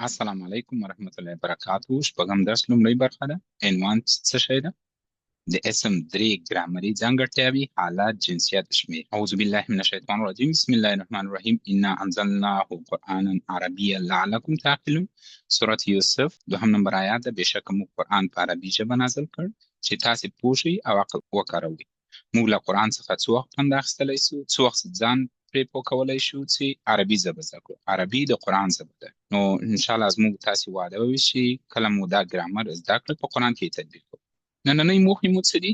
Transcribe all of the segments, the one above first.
السلام علیکم ورحمت الله وبرکاته. شپږم درس لومړۍ برخه ده. عنوان څه شی ده؟ د اسم درې ګرامري ځانګړتیاوې: حالت، جنسیت، شمېر. اعوذ بالله من الشیطان الرجیم، بسم الله الرحمن الرحیم. انا انزلناه قرآنا عربیا لعلکم تعقلون. سورة یوسف دوهم نمبر آیات ده. بېشکه موږ قرآن په عربي ژبه نازل کړ چې تاسې پوه شئ او عقل وکاروئ. موږ له قرآن څخه څه وخت پند اخیستلی شو، څه وخت ځان پرې پوه کولی شو چې عربي ژبه زده کړو؟ عربي د قرآن ژبه ده. نو انشاءالله زموږ تاسې وعده به وي چې کله مو دا ګرامر زده کړ، په قرآن کې یې تطبیق کړو. نننۍ موخې مو څه دي؟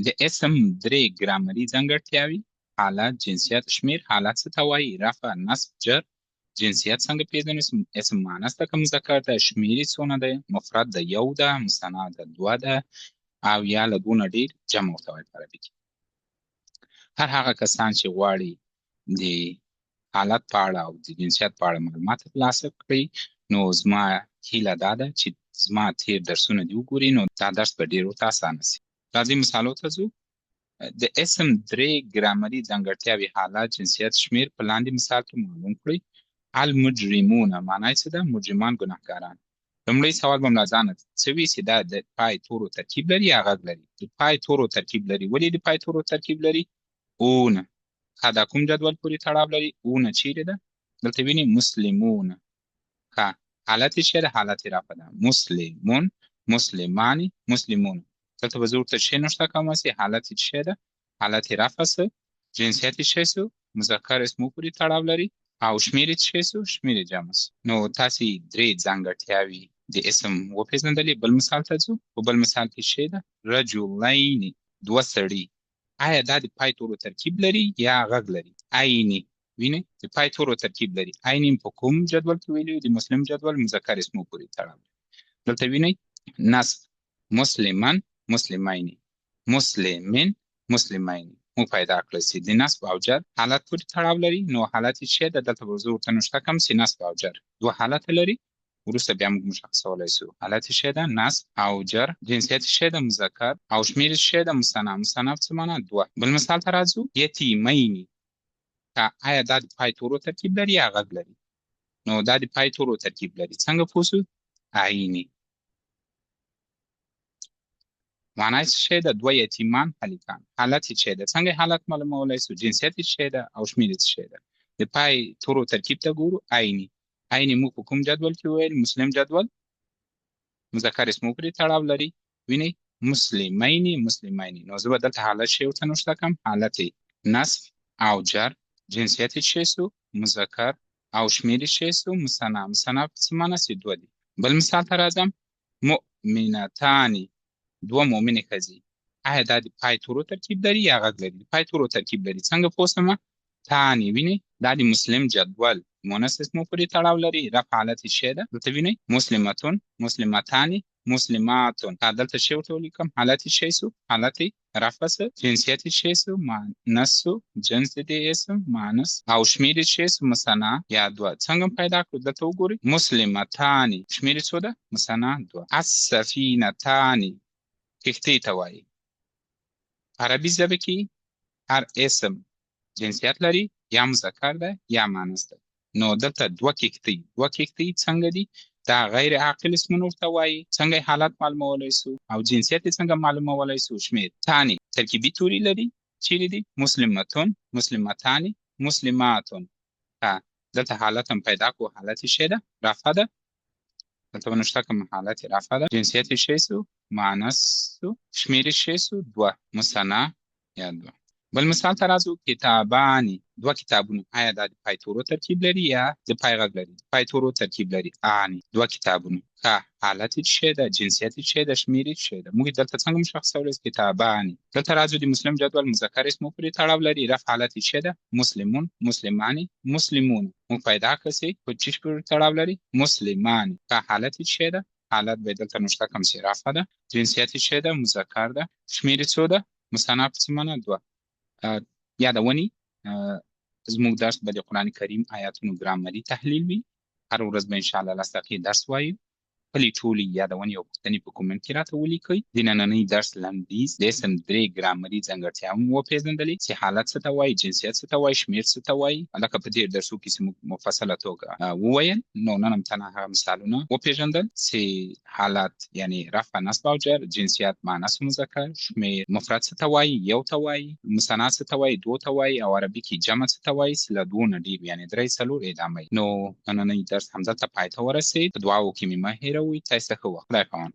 د اسم درې ګرامري ځانګړتیاوې: حالت، جنسیت، شمېر. حالت څه ته وایي؟ رفع، نصب، جر. جنسیت څنګه پېژنو؟ اسم مؤنث ده که مذکر ده؟ شمېر یې څونه دی؟ مفرد ده یو ده، مثنا ده دوه ده، او یا له دوه نه ډېر جمع ورته وایي په عربي کې. هر هغه کسان چې غواړي د حالت په اړه او د جنسیت په اړه معلومات ترلاسه کړي، نو زما هیله دا ده چې زما تېر درسونه دې وګوري، نو دا درس به ډېر ورته اسانه شي. راځئ مثالو ته ځو. د اسم درې ګرامري ځانګړتیاوې: حالت، جنسیت، شمېر په لاندې مثال کې معلوم کړئ. المجرمون معنا یې څه ده؟ مجرمان، ګناهګاران. لومړی سوال به له ځانه څه وي چې دا د پای تورو ترکیب لري یا غږ لري؟ د پای تورو ترکیب لري. ولې د پای تورو ترکیب لري؟ اونه. ښه، دا کوم جدول پورې تړاو لري؟ اونه چیرې ده؟ دلته ویني مسلمون. ښه، حالت یې څه ده؟ حالت یې رفع ده. مسلمون، مسلمان، مسلمون. دلته به زه ورته څه نوشته کوم چې حالت یې څه ده؟ حالت یې رفع سو. جنسیت یې څه سو؟ مذکر اسمو پورې تړاو لري. او شمېر یې څه سو؟ شمېر یې جمع سو. نو تاسې درې ځانګړتیاوې د اسم وپېژندلې. بل مثال ته ځو. په بل مثال کې څه ده؟ رجلین، دوه سړي. آیا دا د پای تورو ترکیب لري یا غږ لري؟ عیني وینئ د پای تورو ترکیب لري. عیني په کوم جدول کې ویلي؟ د مسلم جدول مذکر اسمو پورې تړاو لري. دلته وینئ نصب، مسلمان، مسلمین، مسلمین، مسلمین. مو پیدا کړل چې د نصب او جر حالت پورې تړاو لري. نو حالت یې څه ده؟ دلته به زه ورته نوشته کړم چې نصب او جر دوه حالته لري، وروسته بیا موږ مشخصولی شو. حالت یې څه ده؟ نصب او جر. جنسیت یې څه ده؟ مذکر. او شمېر یې څه ده؟ مثنا. مثنا څه معنا؟ دوه. بل مثال ته راځو. یتیمین، که آیا دا د پای تورو ترکیب لري یا غږ لري؟ نو دا د پای تورو ترکیب لري. څنګه پوه شو؟ عیني معنا یې څه ده؟ دوه یتیمان هلکان. حالت یې څه ده؟ څنګه حالت معلومولی شو؟ جنسیت یې څه ده او شمېر یې څه ده؟ د پای تورو ترکیب ته ګورو. عیني، عیني موږ په کوم جدول کې وویل؟ مسلم جدول، مذکر اسمو پورې تړاو لري. وینئ مسلمین، مسلمین. نو زه به دلته حالت شی ورته نوشته کړم. حالت نصب او جر. جنسیت یې څه سو؟ مذکر. او شمېر یې څه سو؟ مثنا. مثنا په څه معنا؟ چې دوه دي. بل مثال ته راځم. مؤمنتان، دوه مؤمنې ښځې. آیا دا د پای تورو ترکیب لري یا غږ لري؟ د پای تورو ترکیب لري. څنګه پوه سم؟ تاني وینئ دا د مسلم جدول مؤنث اسمو پورې تړاو لري. رفع حالت یې څه ده؟ دلته وینئ مسلمتون، مسلمتان، مسلماتون. دلته څه ورته ولیکم؟ حالت یې څه سو؟ حالت یې رفع سو. جنسیت یې څه سو؟ مؤنث سو. جنس د دې اسم مؤنث. او شمېر یې څه سو؟ مثنا یا دوه. څنګه پیدا کړو؟ دلته وګورئ مسلمتان، شمېر یې څو ده؟ مثنا دوه. السفینتان، کښتۍ ته وایي. عربي ژبه کې هر اسم جنسیت لري، یا مذکر ده یا مؤنث ده. نو دلته دوه کښتۍ، دوه کښتۍ څنګه دي؟ دا غیر عاقل اسمونه ورته وایي. څنګه یې حالت معلومولی سو او جنسیت یې څنګه معلومولی سو؟ شمېر. تاني ترکیبي توري لري، چیرې دي؟ مسلمتون، مسلمتان، مسلماتون. دلته حالت هم پیدا کړو. حالت یې څه ده؟ رفع ده. دلته به نوشته کوم حالت یې رفع ده. جنسیت یې څه سو؟ مؤنث سو. شمېر یې څه سو؟ دوه، مثنا یا دوه. بل مثال ته راځو. کتابان، دوه کتابونه. آیا دا د پای تورو ترکیب لري یا د پای غږ لري؟ د پای تورو ترکیب لري. آني، دوه کتابونه. ښه، حالت یې څه ده؟ جنسیت یې څه ده؟ شمېر یې څه ده؟ موږ دلته څنګه مشخصولی؟ کتابان. دلته راځو د مسلم جدول مذکر اسمو پورې تړاو لري. رفع حالت یې څه ده؟ مسلمون، مسلمان، مسلمون. موږ پیدا کړه چې په څه پورې تړاو لري؟ مسلمان. ښه، حالت یې څه ده؟ حالت به دلته نوشته کوم چې رفع ده. جنسیت یې څه ده؟ مذکر ده. شمېر یې څو ده؟ مثنا په څه معنا؟ دوه. یادونې، زموږ درس به د قرآن کریم آیاتونو ګرامري تحلیل وي. هر ورځ به انشاءالله لس دقیقې درس وایو. خپلې ټولې یادونې او پوښتنې په کومنټ کې راته ولیکئ. د نننۍ درس لنډیز: د اسم درې ګرامري ځانګړتیاوې مو وپېژندلې، چې حالت څه ته وایي، جنسیت څه ته وایي، شمېر څه ته وایي، لکه په تېر درسو کې چې موږ مفصله توګه وویل. نو نن هم تنها هغه مثالونه وپېژندل چې حالت یعنی رفع، نصب او جر، جنسیت مؤنث و مذکر، شمېر مفرد څه ته وایي، یو ته وایي، مثنا څه ته وایي، دوو ته وایي، او عربي کې جمع څه ته وایي چې له دوو نه ډېر وي، یعنی درې، څلور ادامه. نو نننۍ درس همدلته پای ته ورسېد. په دعاوو کې مې مه هېروئ. تاسو ته ښه وخت. خدای پامان.